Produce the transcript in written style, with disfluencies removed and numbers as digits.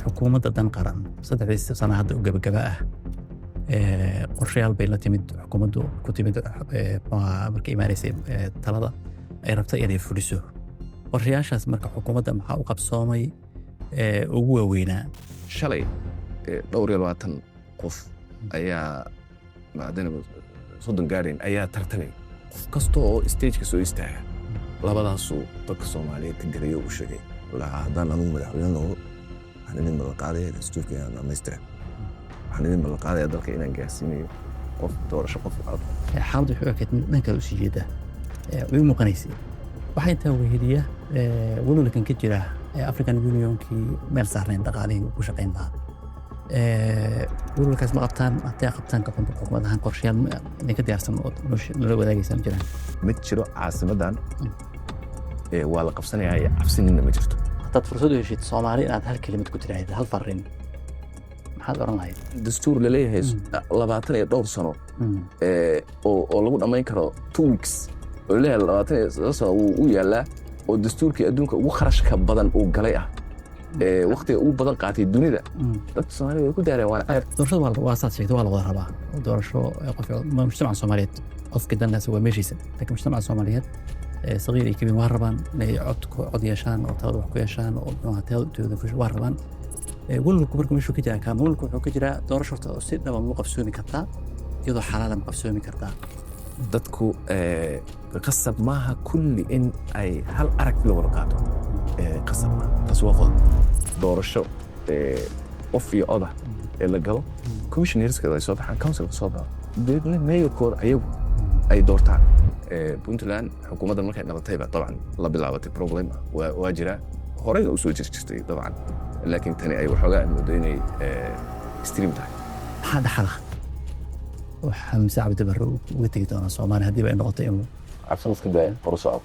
Xukuumadda dan qaran 3dii sana hadda u gabagaba ah, qorshayaal bay la timid xukuumaddu ku timid markay imaanaysay talada ay rabtay inay fuliso qorshayaashaas. Marka xukuumadda maxaa u qabsoomay ugu waaweynaa? Shalay dhowr iyo labaatan qof ayaa macdana 30 gaadhayn ayaa tartamay. Qof kasta oo stageka soo istaaga labadaasuu dadka Soomaaliyeed ka garayo u sheegay lahaa: "Haddaan anugu madaxweyne noqdo, waxaan idin ballanqaadaya dastuurka inaan dhamaystira, waxaan idin ballanqaadaya dalka inaan gaarsiinayo qof doorasho qof cod." Xaaladdu waxay u ekayd mid dhanka usii jeeda, way u muuqanaysay. Waxaa intaa weheliya walwalkan ka jira African Unionkii meel saarnayn dhaqaalihii uu ku shaqayn lahaa. Walwalkaas ma qabtaan? Haddii qabtaan, ka xukuumad ahaan qorshayaal idinka diyaarsan oo nala wadaagaysaan jiraan? Ma jiro. Caasimaddan waa la qabsanayaa iyo cabsi nina ma jirto. Haddaad fursad u heshid Soomaali inaad hal kelimad ku tiraahid, hal farriin, maxaad oran lahayd? Dastuur laleeyahay 20 iyo dhowr sano oo lagu dhammayn karo 2 weeks, oo laleeyahay 22 sano wuu u yaallaa, oo dastuurkii adduunka ugu kharashka badan uu galay ah, waqtiga ugu badan qaatay dunida, dadka Soomaalida way ku daareen, waana ceeb. Doorashada waa saad sheegtay, waa la wada rabaa doorasho qof mujtamaca Soomaaliyeed. Qofkii danlaas waa meeshiisa, laakiin mujtamaca Soomaaliyeed saqiir iyo kabiir waa rabaan inay cod cod yeeshaan oo talada wax ku yeeshaan oo muxuu taladooda waa rabaan. Walwalku marka meeshuu ka jiraa kaama walwalku wuxuu ka jiraa doorasho horta si dhaba ma qabsoomi kartaa, iyadoo xalaala ma qabsoomi kartaa? Dadku qasab maaha kulli in ay hal aragti la wada qaato, qasab maaha. Taas waa qodob. Doorasho qof iyo oda ee la galo, commissionerska ay soo baxaan, councilka soo baxo, dabeedna mayorkooda ayagu ay doortaan. Puntland xukuumaddan markay dhalatayba dabcan la bilaabatay problem waa jiraa, horeyna usoo jiri jirtay dabcan, laakiin tani ay waxoogaa moodo inay extreme tahay. Maxaa dhaxala oo Xamse Cabdi Barre uga tegi doonaa Soomaaliya haddiiba ay noqoto inuu Cabsan iska daaya, horu socod.